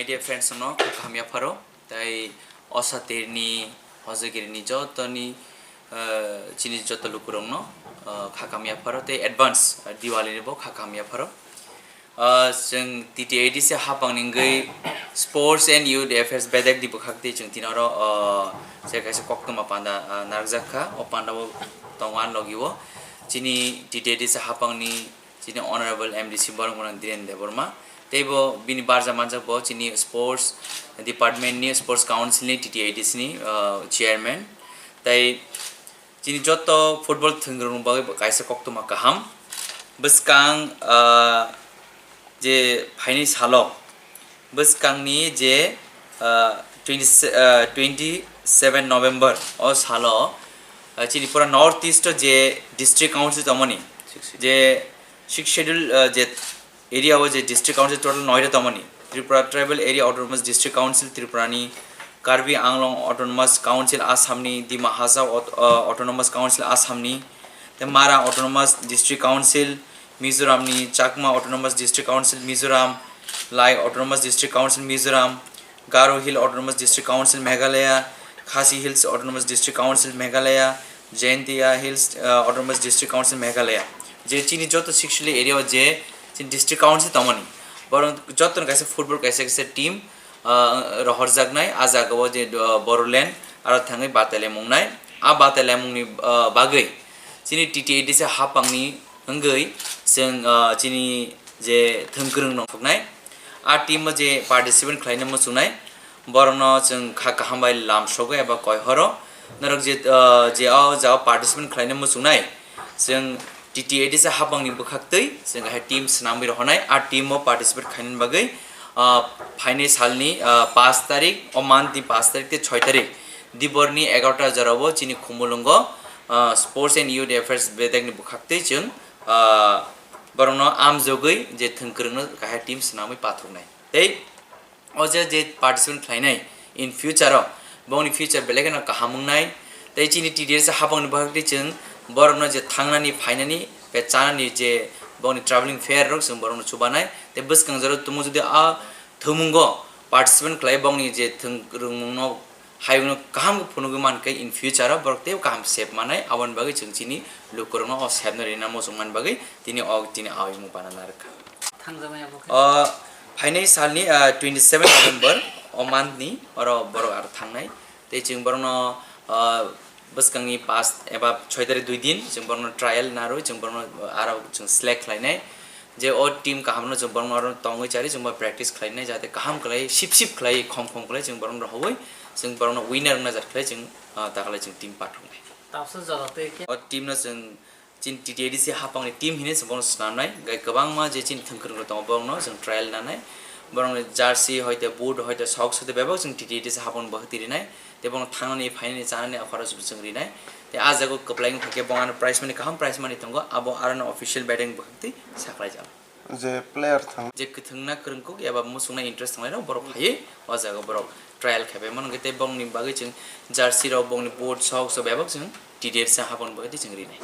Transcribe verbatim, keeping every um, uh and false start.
Media friends no kha kaham yapharo, tai osa terni, hojagiri ni joto ni, eh, chini joto lukurok no, eh, kha kaham yapharo, tai advance, eh, Diwali ni bo kha kaham yapharo. Ah, chwng T T A D C hapang ni wngwi Sports and Youth Affairs bedek ni bwkhak twi chwng tini oro, ah, je kaisa koktwma panda, ah, narwkjak kha. O panda o tongo ani logi o chini T T A D C hapang ni chini Honorable M D C Borok Gwnang Dhiren Debbarma. Tei bo bini barja manjak bo chini Sports Department ni, Sports Council ni, T T A D C ni, ah, Chairman. Tei Chini joto football thwngwrwng bagwi bo kaisa koktwma kaham. Bwskang, ah, je phaini salo, bwskangni je, ah, twenty, ah, twenty-seven November o salo, ah, chini pura North East o je district council tongmani, je Sixth Schedule, ah, je area o je district council total noita tongmani, Tripura Tribal Area Autonomous District Council Tripura ni, Karbi Anglong Autonomous Council Assam ni, Dima Hasao Aut-, uh, Autonomous Council Assam ni, tei Mara Autonomous District Council Mizoram ni, Chakma Autonomous District Council Mizoram, Lai Autonomous District Council Mizoram, Garo Hill Autonomous District Council Meghalaya, Khasi Hills Autonomous District Council Meghalaya, Jaintia Hills, uh, Autonomous District Council Meghalaya. Je chini joto sixth schedule area o je chini district council tongmani, borok joto ni kaisa football kaisa kaisa team, uh, rohorjaknai, a jaga o je, uh, Bodoland aro thangwi batailaimung nai. A batailaimung ni, uh, bagwi chini T T A D C hapang ni wngwi chwng, uh, chini je thwngkwrwng no thoknai, a team o je participant khlaina muchungnai, borokno chwng kha kaham bai lamsogo eba koi horo. Norok je, uh, je o jagao participant khlaina muchungnai, chwng T T A D C hapang ni bwkhak twi chwng hai team swnamwi rohornai, a team o participate khaina bagwi, uh, phainai salni, uh, paanch tarik, o month ni paanch tarik tei choi tarik, dibor ni egarota jora o chini Khumulwngo, uh, Sports and Youth Affairs bedek ni bwkhak twi chwng, uh, borokno amjogwi je thwngkwrwngno kahai team swnamwi pathoknai. Tei o je, je participant khlainai in future o, bongni future belai kheno kaham wngnai. Tei chini T T A D C hapang ni bagwi chwng borokno je thangnani, phainani, bai chanani je bongni travelling fare rok chwng borokno chubanai. Tei bwskang jora tumo jodi a thwngmungo participant khlai bongni je thwng rwngmungno hayungno kaham khe phunugwi mankhe, in future o borok teibo kaham sep manai, aboni bagwi chwng chini lukurokno o sepno rina muchungmani bagwi tini o, tini a oyung bana narwkha. Thangjaknai abo khe? O phainai salni, ah, twenty seven November o month ni oro borok aro thangnai. Tei chwng borokno, ah, bwskangni paanch eba choi tarik dui din chwng borokno trial narwi chwng borokno aro chwng select khlainai. Je o team kahamno chwng borokno aro tongwi chari chwngbo practice khlainai, jate kaham khlai, sip sip khlai, khom khom khlai chwng borokno rohorwi chwng borokno winner wngna jar khlai chwng, ah, takhlai chwng team pathoknai. Tabsa jora tei khe? O team no chwng chini T T A D C hapangni team hinwi chwng bono swnamnai, gai kwbangma je chini thwngkwrwng rok tongo borokno chwng trial nanai, borokni jersey hoite, boot hoite, socks hoite bebak chwng T T A D C hapangni bwkhak twi rinai, tei bono thangnani, phainani, chanani akhoro chwng rinai. Tei ah jaga o kwplai wngkha khe bo ano prize money, kaham prize money tongo, abo aroni official betting bwkhak twi saklaijak. Je player thang. Je kwthwngna kwrwngkuk eba muchungna interest tongnairok borok phaiwi o jaga borok trial khe bai mano, hwnkhe tei bongni bagwi chwng jersey rok, bongni boot, socks rok bebak chwng T T A D C hapangni bagwi tei chwng rinai.